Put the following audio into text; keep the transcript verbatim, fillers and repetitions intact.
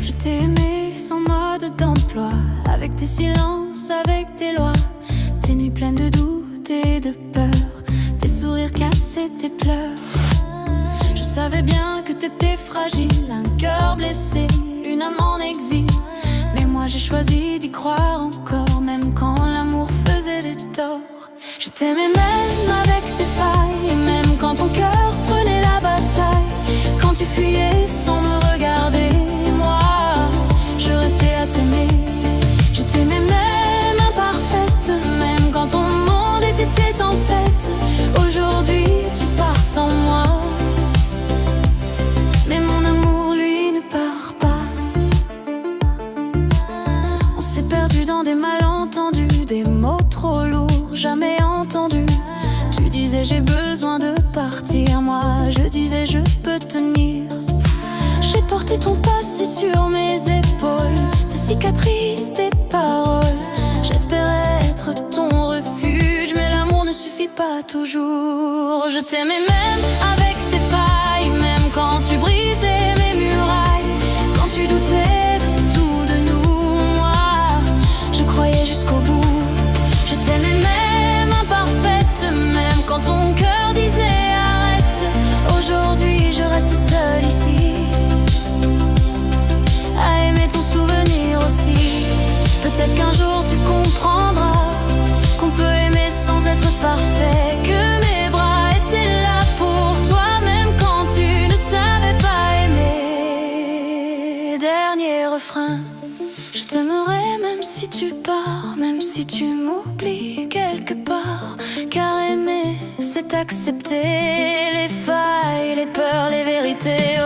Je t'ai aimé sans mode d'emploi, avec tes silences, avec tes lois, tes nuits pleines de doutes et de peur, tes sourires cassés, tes pleurs. Je savais bien que t'étais fragile, un cœur blessé, une âme en exil. Mais moi j'ai choisi d'y croire encore, même quand l'amour faisait des torts. Je t'aimais même avec tes failles, et même quand ton cœur prenait la bataille. Quand tu fuyais sans me regarder, moi, je restais à t'aimer. Je t'aimais même imparfaite, même quand ton monde était en tempête. Aujourd'hui, tu pars sans moi. Mais mon amour, lui, ne part pas. On s'est perdu dans des malentendus, des mots trop lourds, jamais entendus. Tu disais j'ai besoin de partir, moi je disais je peux tenir. J'ai porté ton passé sur mes épaules, tes cicatrices, tes paroles. J'espérais être ton refuge, mais l'amour ne suffit pas toujours. Je t'aimais même avec tes failles, même quand tu brisais mes murailles, quand tu doutais de tout de nous, moi je croyais jusqu'au bout. Je t'aimais même imparfaite, même quand ton cœur disait arrête. Aujourd'hui je reste seule ici à aimer ton souvenir aussi. Peut-être qu'un jour tu comprendras qu'on peut aimer sans être parfait, que mes bras étaient là pour toi, même quand tu ne savais pas aimer. Dernier refrain, je t'aimerai même si tu pars, même si tu m'oublies quelque part, car aimer, c'est accepter les failles, les peurs, les vérités.